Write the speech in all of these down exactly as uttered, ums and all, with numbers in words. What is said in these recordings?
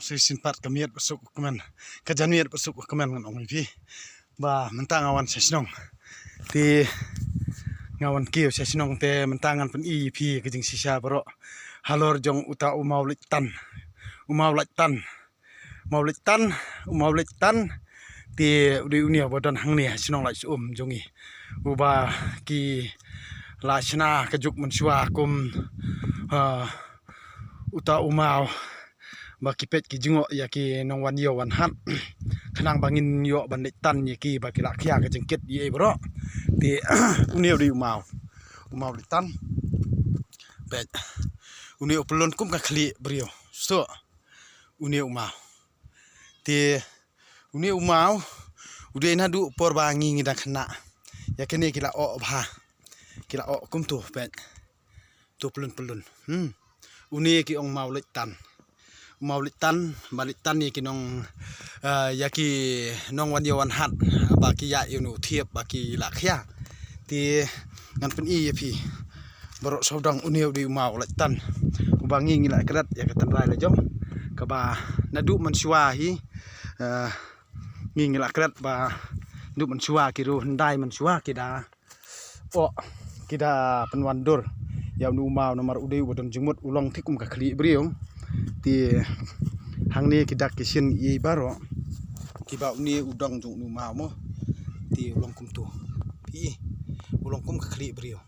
shisien pat ka miet ba suk ka kmen, ka janmiet ba suk ka kmen ngan ong ïa phi. Ba mynta nga wan sha shnong. Te nga wan kiew sha shnong te mynta ngan pyni ïa phi ka jingshisha baroh halor jong uta u Mawleit Tan. U Mawleit Tan. Mawleit Tan, u Mawleit Tan. Te u dei une uba don hangne ha shnong Laitsyum jong ngi. Uba ki la shna ka juk mynshuwa kum, ah, uta u maw ba ki peit ki jngoh ïa ki nongwan ïew wan hat. Khnang ba ngin ïoh ban leit tan ïa ki ba ki la khia ka jingkit ïa i baroh. Te une u dei u maw. U Mawleit Tan. Peit. Une u pyllun kum ka khlieh briew. Suk. Une u maw. Te une u maw u dei naduh por ba ngi ngi dang khynnah. Ïa kine ki la oh bha. Ki la oh kumtu peit. Tu pyllun pyllun. Hmm. Une ki ong Mawleit Tan. Mawleit Tan, Mawleit Tan ïa ki nong, ah, ïa ki nongwan ïew wan hat ba ki ïa ïa u thiep ba ki la khia. Te ngan pyni ïa phi baroh sawdong une u dei u Mawleit Tan. Uba ngi ngi la klet ïa ka tynrai la jong. Kaba naduh mynshuwa hi, eh, ngi ngi la klet ba naduh mynshuwa ki ruh hyndai mynshuwa ki da, oh, ki da pynwandur ïa une u maw namar u dei uba don jingmut u long thik kum ka khlieh briew. Te hangne ki dak ki shin ïa i baroh kiba une u dong jong une u maw mo. Te u long kumtu. Phi i, u long kum ka khlieh briew.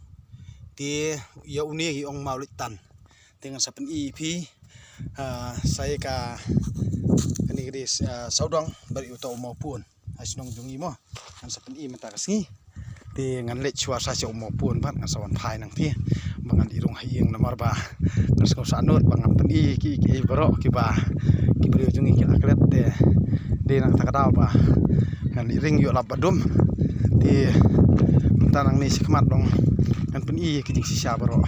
Te ïa une ki ong Mawleit Tan. Te ngan sa pyni ïa phi, ah, sa ïa ka, kane ka dei, ah, sawdong bad ïa uta u mawpun ha shnong jong ngi mo. Ngan sa pyni mynta ka sngi. Te ngan leit shuwa sa sha u mawpun bad ngan sa wan phai nangta. Ba ngan ïa rung ha ïing namar ba ngan sngew sahnud ba ngan pyni ki ki baroh kiba ki briew jong ngi ki la klet te. Dei nangta ka daw ba ngan ïa ring ïoh lap ba dum. Te mynta nangne shi khmat long ngan pyni ki jingshisha baroh.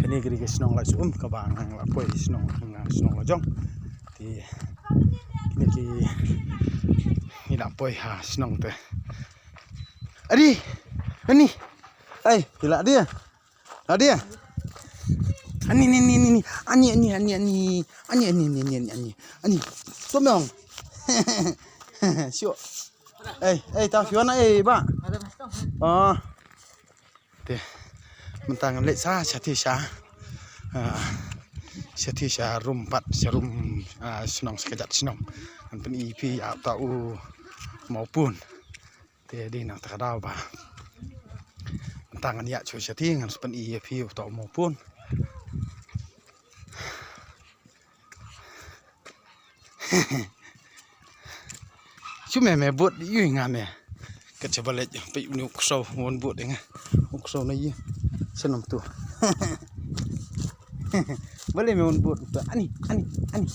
Kane ka dei ka shnong Laitsyum kaba ngan la poi shnong, shnong la jong. Te kine ki ngi la poi ha shnong te. Adi, ani, ai, phi la adi. Adi. Ani, ni, ni, ni, ni. Ani, ani, ani, ani. Ani, ani, ani, ani, ani, ani. Ani. Tum yong. Sio. Ei, ei, ta fiona ei ba. Oh. Te. Mynta ngan leit sa, sa ti sa. Ah, sa ti sa rum pat, sa rum, ah, shnong sa kajat shnong. Ngan pyni ïa phi ïa uta u mawpun. Te dei nangta ka daw ba mynta ngan ïa shu sha ti ngan sa pyni ïa phi uta u mawpun. Shu me me bud ïa nga me. Kat sha ba leit peit une u ksew wan bud ïa nga. U ksew na ïa. Sha nam tu. Ba leit me wan bud tu. Ani, ani, ani.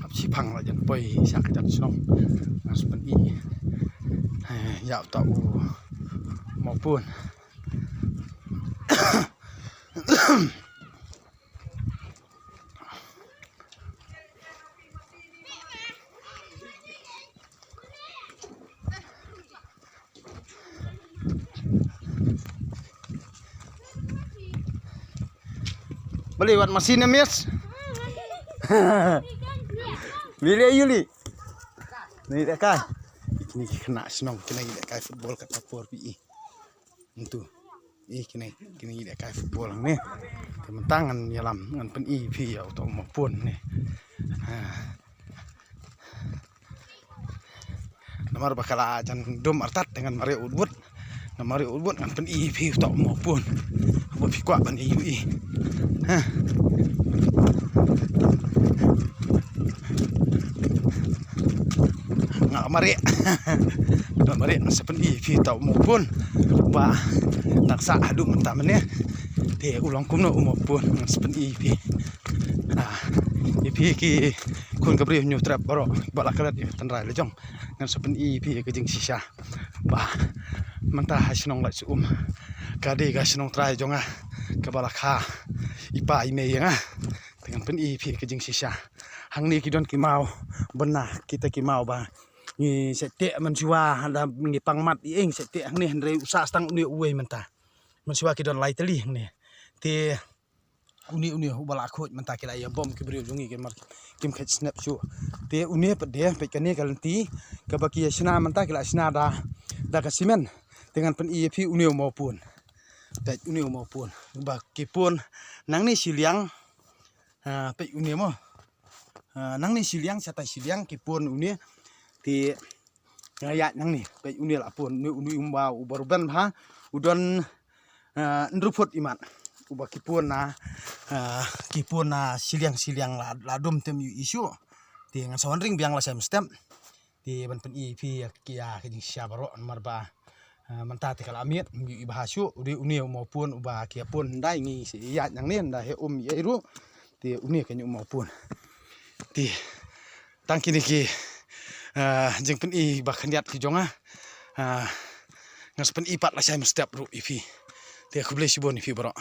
Hap shi phang la jan poi sha ka jan shnong. Ngan sa pyni. Eh, ïa uta u mawpun. Beli wat masin na, miss. Beli ayu li. Ni dah kai. Ini kena senang kena ida kai football kat dapur pi. Ntu. Ih, kine, kine ïa kai football ne. Te mynta ngan ïalam, ngan pyni phi ïa uta u mawpun ne. Ha. Namar ba ka la jan dum artat ngan mareh utwut. Ngan mareh utwut ngan pyni phi uta u mawpun. Ba phi kwah ban ïa u i. Ha. Nga mareh. Nga mareh nga sa pyni phi uta u mawpun. Ba tak sa haduh mynta mynne. Te u long kumno u mawpun nga sa pyni phi. Ah, ïa phi ki khun ka briew Hynñiewtrep baroh ba la klet ïa ka tynrai la jong. Ngan sa pyni phi ka jingshisha. Ba mynta ha shnong Laitsyum. Ka dei ka shnong trai jong nga. Kaba la kha i pa i mei ïa nga. Te ngan pyni phi ka jingshisha. Hangne ki don ki maw, bynna kita ki maw ba ngi sa teh mynshuwa, haba ngi pang mat ïa ngi sa teh hangne, hynrei u sah tang une uwei mynta. Mynshuwa ki don lai tylli hangne. Te une une uba la khuid mynta ki la ïa bom ki briew jong ngi, ki mar kim khet snep shuh. Te une pat de, peit kane ka lynti kaba ki ïa shna mynta, ki la shna da, da ka simen. Te ngan pyni ïa phi une u mawpun. Peit une u mawpun ba ki pun nangne shiliang. Ah, peit une mo. Ah, nangne shiliang, shatai shiliang ki pun une. Te nga ïaid nangne, peit une la pun, une, une uba, uba ruben bha, u don, ah, hynriew phut imat. Uba ki pun na, ah, ki pun na shiliang shiliang la, la dum tem ïohi shuh. Te ngan sa wan ring biang lashai mynstep. Te ban pyni ïa phi ïa ki, ïa ka jingshisha baroh namar ba, ah, mynta te ka la miet, ym ïohi bha shuh, u dei une u mawpun uba ki ïa pun, hyndai ngi ïaid nangne, ynda heh um ïa ruh. Te une kane u mawpun. Te tang kine ki, ah, jingpyni ba khyndiat ki jong nga. Ah, ngan sa pyni pat lashai mynstep ruh ïa phi. Te khublei shibun ïa phi baroh.